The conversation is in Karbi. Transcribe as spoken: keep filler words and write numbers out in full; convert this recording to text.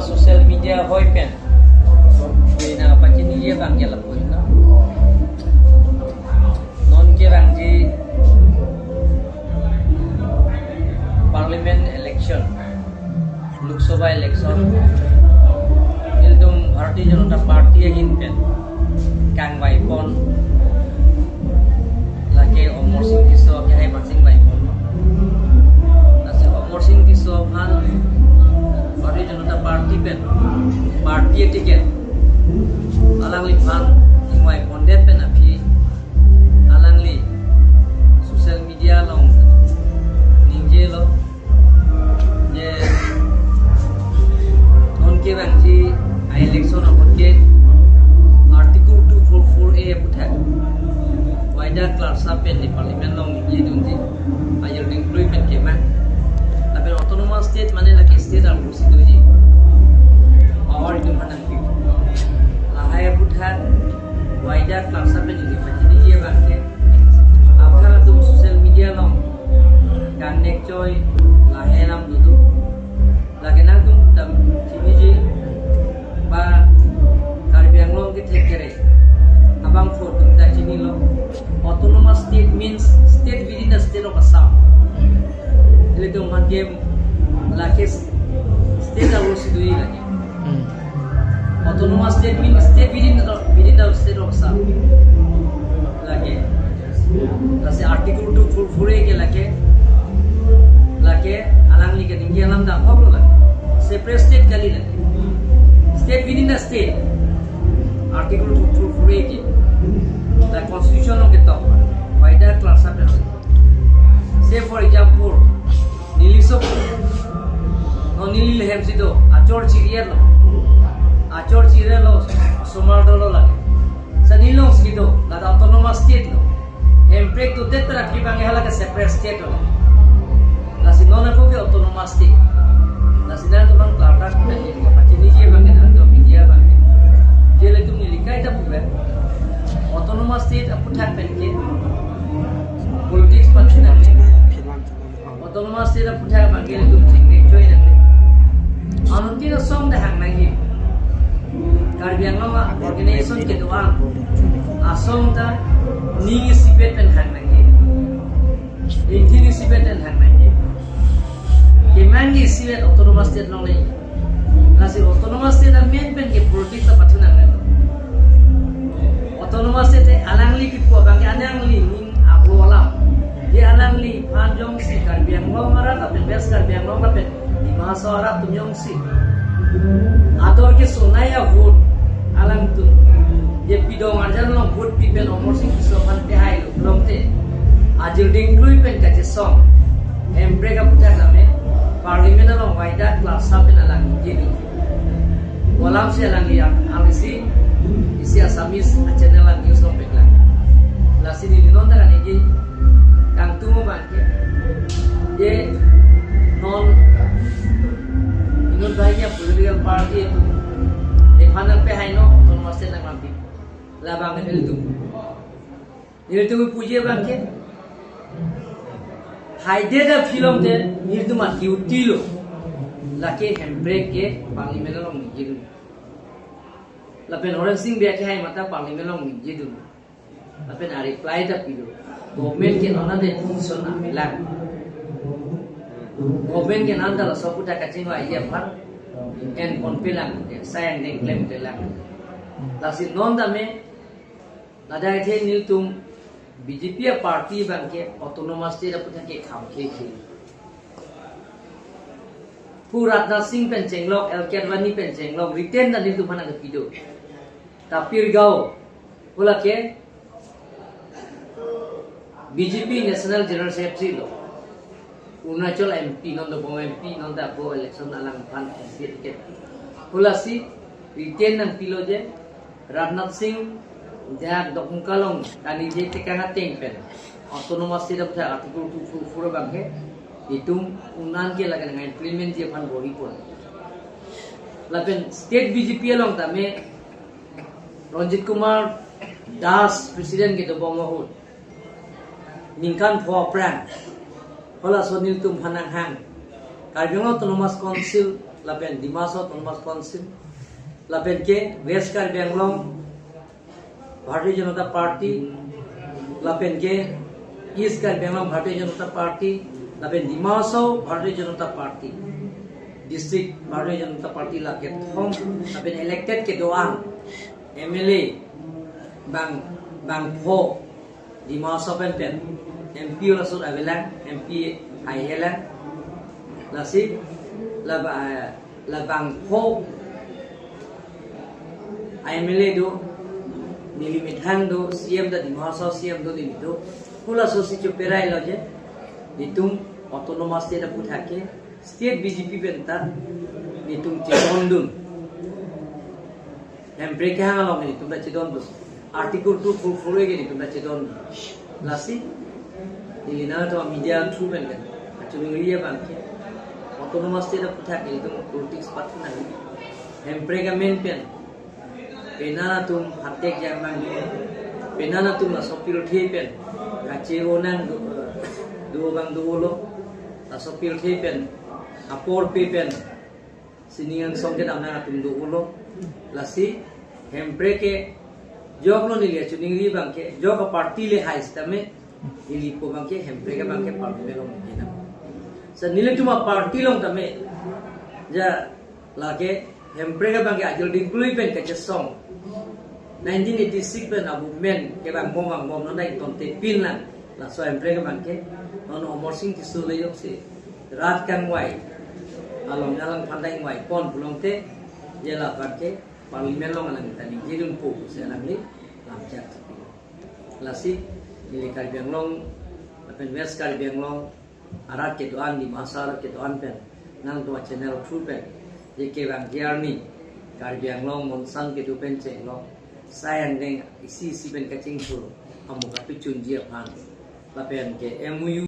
Social media ahoi pen, ina pachiniji abang ke lapu-an lo. Non kevangji Parliament election, Lok Sabha election, nelitum Bharatiya Janata Party ahin pen kangvaipon, lake Amarsing Tisso kehai aphan si vaipon. Lasi Amarsing Tisso aphan Bharatiya Janata Party pen, party ticket alangliphan ingvaipondet pen aphi alangli social media along ningjelo je non kevangji a-election apot ke Article two four four A aphuthak waida klarsa pen ne Parliament along ningjedunji, ajir dingklui pen kemang. Lapen Autonomous State mane lake state arlo si doji, power itum aphan nangpi. Lahai aphuthak waida klarsa pen ne pachiniji abang ke, aphan atum social media along kangnek choi, lahai alam dodo. Lake nangtum ta chiniji, ba Karbi Anglong kethek kere abangphu atum ta chinilo. Autonomous state means state within the state of Assam. Ilitum aphan ke lake state arlo si doji lake. Hmm. Autonomous state means state within the, within the state of Assam. Lake. Lasi Article two four four A ke lake. Lake alangli keningje alam ta ahok lo lake. Separate state kali lake. State within the state. Article two four four A ke. The constitution along ketok. Waida klarsa pen. Say for example, neli so, no, neli lehem si do, achor chiri-et lo. Achor chiri-et lo, osomar dolo lake. Sa neli along si do, la Autonomous State lo. Hemprek dodet pen aphi abang hala ke separate state lo. Lasi non ako ke Autonomous State. Lasi nangtum aphan klardak pen neli pachiniji abang ke nangtum media abang ke. Jele tum neli kaita puber. Autonomous State aphuthak pen ke politics pathu nang. Autonomous State aphuthak abang ke ilitum chingnek choi nang. Anuttin asong ta hang nangji. Karbi Anglong a-organization kedo-an asong ta ning isipet pen hang nangji. Ingtin isipet pen hang nangji. Kemang ke isipet Autonomous State along nangji. Lasi Autonomous State amen pen ke politics ta pathu nang. Autonomous State alangli kipu abang ke alangli ning arlo alam. Je alangliphan jongsi Karbi Anglong arat lapen West Karbi Anglong lapen Dima Hasao arat atum jongsi ador ke sonai a-vote alangtum je pidong arjan along vote pi pen Amarsing Tisso aphan pehai lo pulote, ajir dingklui pen kachesong Hemprek aphuthak tame Parliament along waida klarsa pen alang ningjedun. Kolam si alangli ang, alangli si isi Assamese channel a-news along peklang. Lasi neli non ta kaningje, kangtung abang ke, je non inut banghini a-political party atum nephan nangpehai non, Autonomous State nangklampi. Labang ke nelitum, nelitum puji abang ke, haidet aphi along te nelitum a-duty lo. Lake Hemprek ke Parliament along ningjedun. Lapen Horen Sing Bey kehai mate Parliament along ningjedun. Lapen a-reply ta pilo. Government ke non ante function amelang. Government ke non ante laso aphuthak kachingvai aphan enponpelang, sai angdeng klemklelang. Lasi non tame ladak athe nelitum B J P a-party abang ke Autonomous State aphuthak ke kham khekhe. Pu Rajnath Singh pen chenglok, L K Advani pen chenglok, written ta nelitum aphan nangkepi do. Ta pirgao, hala ke B J P National General Secretary lo. Arunachal M P, non dobom M P, non ta ako election alangphan M P ticket. Hala si written nangpilo je, Rajnath Singh, dak Dokmoka along kaningje tekang ateng pen Autonomous State aphuthak Article two four four abang ke, itum unan ke lake nang-implement ji aphan bor-ipon. Lapen State B J P along tame Ranjit Kumar Das President kedobom ahut ningkan pho aphrang, halaso nelitum aphan nanghang, Karbi Anglong Autonomous Council lapen Dima Hasao Autonomous Council, lapen ke West Karbi Anglong Bharatiya Janata Party, lapen ke East Karbi Anglong Bharatiya Janata Party, lapen Dima Hasao Bharatiya Janata Party, District Bharatiya Janata Party, la kethom, lapen elected kedo-an M L A bang, bangpho Dima Hasao pen pen M P laso avelang, M P haihelang. Lasi la ba, la bangpho M L A do, neli methang do, C M ta Dima Hasao C M do, neli do. Pu laso si choperailo je, nelitum autonomous state aphuthak ke state B J P pen ta nelitum chedondun. Hemprek kehang along nelitum ta chedondun. Article two four four A ke nelitum ta chedondun. Lasi, neli nangtum media through pen kan, kachiningri abang ke, autonomous state aphuthak nelitum politics pathu nang. Hemprek amen pen, penang atum hatek jang nang, penang atum laso pirthe pen kache-o nang do, do abang dolo, laso pirthe pen, apor pe pen sining angsong kedam nang atum dolo. Lasi Hemprek ke joklo, neli kachiningri abang ke, jok aparty le hai sitame, nelipo abang ke Hemprek abang ke parliament along mungkin nang. Sa nelitum aparty along tame, ja lake Hemprek abang ke ajol dingklui pen kachesong nineteen eighty-six pen abu men ke bang bom bang bom nonai tonte pin lang. Laso Hemprek abang ke non Amarsing Tisso le jongsi rat kangvai along alang phandai ingvai pon pulote, je la abang ke parliament along alang ta ningjedunpo pusi alangli lamchak chepilo. Lasi neli Karbi Anglong lapen West Karbi Anglong arat kedo-an, Dima Hasao arat kedo-an pen, nangtum channel through pen, je kevangji arni Karbi Anglong Monsang kedo pen chenglok, sai angdeng isi isi pen kachingthur, amu kapachunji aphan, lapen ke M O U